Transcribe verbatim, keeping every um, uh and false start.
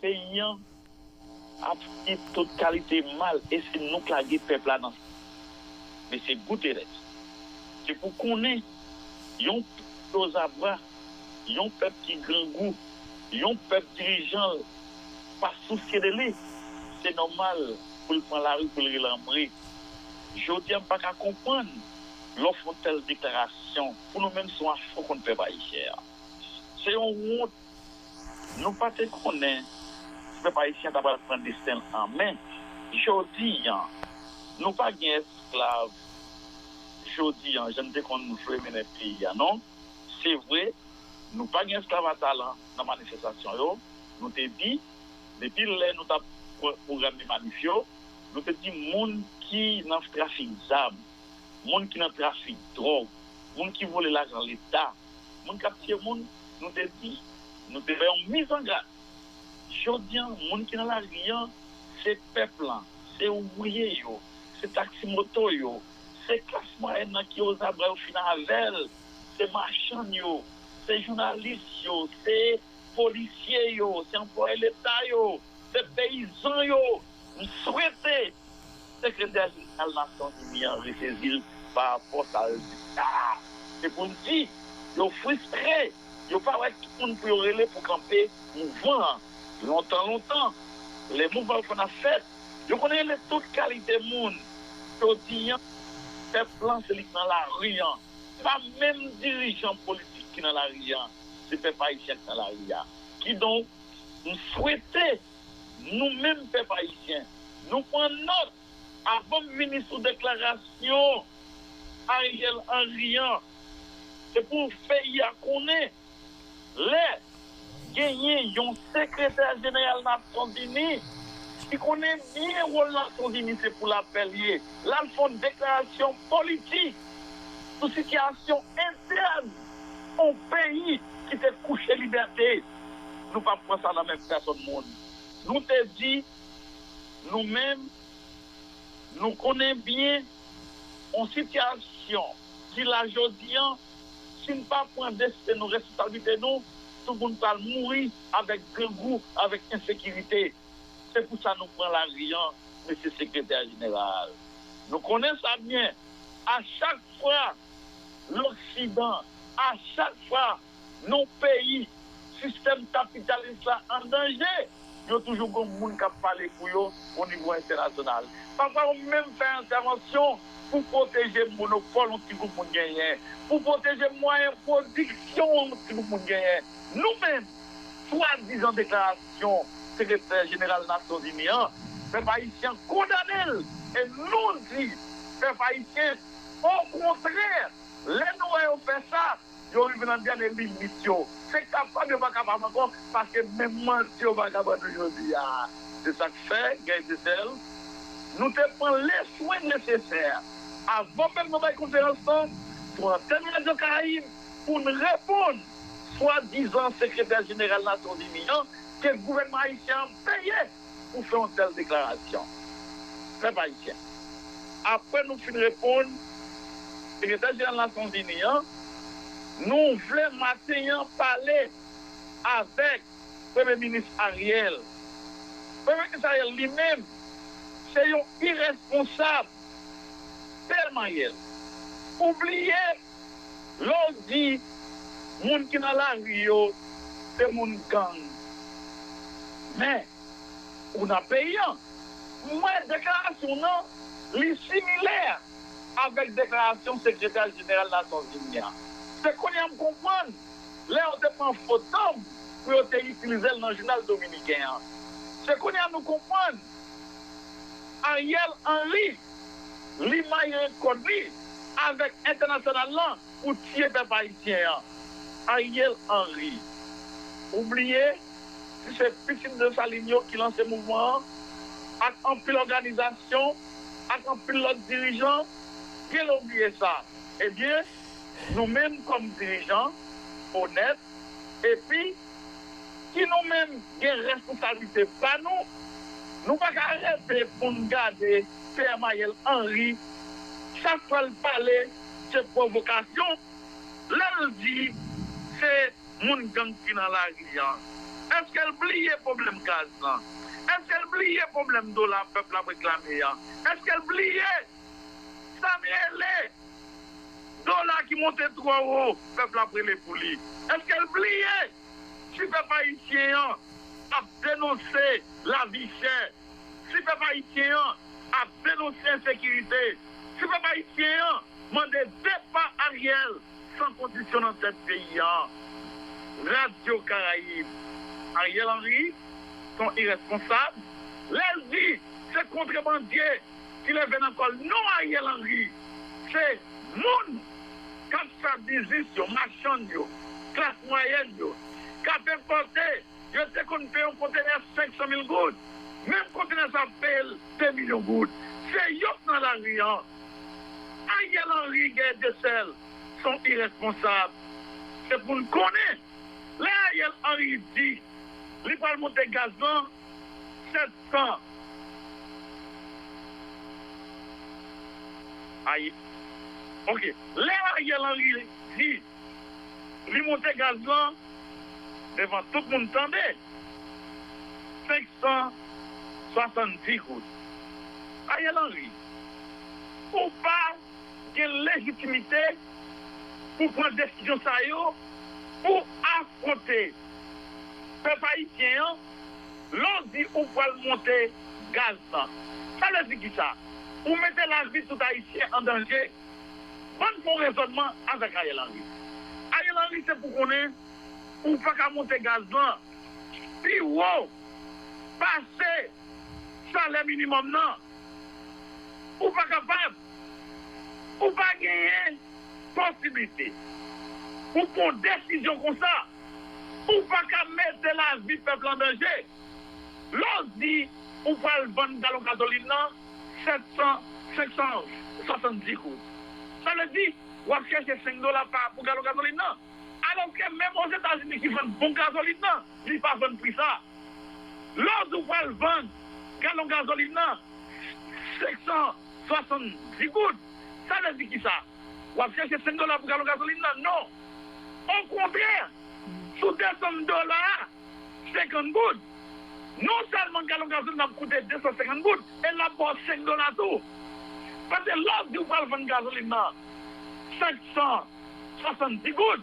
peyi an ap viv tout kalite mal e se nou k lage pèp la nan sa. Mesye Guterres, se pou konnen yon pèp ozabra, yon pèp ki grangou, yon pèp dirijan l pa sousye de li, se nòmal pou l pran lari pou l rele anmwe. Jodi a m pa ka konprann lè w fè yon tèl deklarasyon pou nou menm se yon afwon kont pèp ayisyen an. Se yon wont. Nou pa te konnen si pèp ayisyen ta pral pran desten l an men. Jodi a, nou pa gen esklav jodi a, jan n te konn vle mennen peyi a non. Se vre, nou pa gen esklav a talan nan manifestasyon yo. Nou te di, depi lè nou t ap pwograme manif yo, nou te di moun ki nan trafik zam, moun ki nan trafik dwòg, moun ki vole lajan leta, moun k ap tiye moun, nou te di, nou te fè yon mizangad. Jodi a, moun ki nan lari a, se pèp lan, se ouvriye yo, se taksi moto yo, se klas mwayèn nan ki ozabra yo fin avè l, se machann yo, se jounalis yo, se polisye yo, se anplwaye leta yo, se peyizan yo. M swete Sekretè Jeneral Nasyonzini an resezi l pa rapò sa l di la. Se pou l di, yo fristre, yo pa wè ki moun pou yo rele pou kanpe mouvman an. Lontan, lontan, lè mouvman yo konn ap fèt, yo konn rele tout kalite moun. Jodi a, pèp lan se li k nan lari an. Se pa menm dirijan politik ki nan lari an, se pèp ayisyen k nan lari a. Kidonk, m swete nou menm pèp ayisyen, nou pran nòt avan m vini sou deklarasyon Ariel Henry an. Se pou peyi a konnen lè genyen yon sekretè jeneral Nasyonzini ki konnen byen wòl Nasyonzini se pou lapè l ye, l al fè yon deklarasyon politik sou sitiyasyon entèn yon peyi ki te kouche libète. Nou p ap pran sa nan men pèsòn moun. Nou te di, nou menm, nou konnen byen yon sitiyasyon ki la jodi a, si n pa pran desten nou, responsablite nou, tout moun pral mouri avèk grangou, avèk ensekirite. Se pou sa nou pran lari a, mesye sekretè jeneral. Nou konnen sa byen. A chak fwa Loksidan, a chak fwa nan yon peyi, sistèm kapitalis la an danje, yo toujou gen moun k ap pale pou yo o nivo entènasyonal. Pafwa yo menm fè entèvansyon pou pwoteje monopòl yon ti gwoup moun genyen, pou pwoteje mwayen pwodiksyon yon ti gwoup moun genyen. Nou menm, swadizan deklarasyon Sekretè Jeneral Nasyonzini an, pèp ayisyen kondane l. E nou di pèp ayisyen, okontrè, lè nou wè yo fè sa, yo rive nan dènye limit yo. Se kapab yo pa kapab ankò, paske menm manti yo vagabon nou jodi a. Se sa k fè, Guy Seychelles, nou te pran leswen nesesè avan menm nou bay konferans lan sou antèn Radyo Karayib pou n reponn swadizan sekretè jeneral Nasyonzini an ke gouvènman ayisyen an peye pou fè yon tèl deklarasyon. Pèp ayisyen, apre nou fin reponn sekretè jeneral Nasyonzini an, nou vle maten an pale avèk Premye Minis Ariel. Premye Minis Ariel li menm, se yon iresponsab. Pè Mayèl, ou bliye lè w di moun ki nan lari yo se moun gang. Men, ou nan peyi an. M wè deklarasyon w nan, li similè avèk deklarasyon sekretè jeneral Nasyonzini an. Se kounye a m konprann lè yo te pran foto m pou yo te itilize l nan jounal dominiken an. Se kounye a nou konprann Ariel Henry, li maye kòd li avèk entènasyonal lan pou tiye pèp ayisyen an. Ariel Henry, ou bliye si se pitit Desalin yo ki lanse mouvman an, ak anpil òganizasyon, ak anpil lòt dirijan, genlè w bliye sa. Ebyen, nou menm kòm dirijan onèt, epi ki nou menm gen responsablite pa nou, nou pa ka rete pou n gade Pè Mayèl Henry, chak fwa l pale, se pwovokasyon, lè l di se moun gang ki nan lari an. Èske l bliye pwoblèm gaz lan? Èske l bliye pwoblèm dola pèp la ap reklame an? Èske l bliye sa m rele dola ki monte twò wo, pèp la ap rele pou li? Èske l bliye si pèp ayisyen an ap denonse lavi chè, si pèp ayisyen an ap denonse ensekirite, si pèp ayisyen an mande depa Ariel san kondisyon nan tèt peyi a? Radyo Karayib, Ariel Henry se yon irèsponsab. Lè l di se kontrebandye ki leve nan kò l. Non, Ariel Henry se moun k ap fè biznis yo, machann yo, klas mwayèn yo, k ap enpòte. Yo te konn peye yon kontenè senk san mil goud. Menm kontenè sa ap peye l de milyon goud. Se yo k nan lari an. Ariel Henry gen de sèl, se yon irèsponsab. Se pou n konnen, lè Ariel Henry di li pral monte gaz lan sèt san. Ay, ok. Lè Ariel Henry di li monte gaz lan devan tout moun tande, senk san swasanndis goud. Ariel Henry, ou pa gen lejitimite pou pran desizyon sa yo, pou afwonte pèp ayisyen an, lè w di ou pral monte gaz lan. Sa vle di kisa? Ou mete lavi tout ayisyen an danje. Ban n fè yon rezònman avèk Ariel Henry. Ariel Henry, se pou konnen ou pa ka monte gaz lan pi wo pase salè minimòm nan. Ou pa kapab. Ou pa genyen posiblite pou pran yon desizyon konsa. Ou pa ka mete lavi pèp la an danje. Lè w di ou pral vann galon gazolin nan sèt san, senk san swasanndis goud, sa vle di w ap chèche senk dola pa, pou galon gazolin nan. Alòske menm Ozetazini ki vann bon gazolin nan, li pa vann pri sa. Lè w di w pral vann galon gazolin nan senk san swasanndis goud, sa vle di kisa? W ap chèche senk dola pou galon gazolin nan? Non. Okontrè, si w desann dola a senkant goud, non sèlman galon gazolin ap koute de san senkant goud, e l ap ba w senk dola tou. Paske lè w di w pral vann gazolin nan senk san swasanndis goud,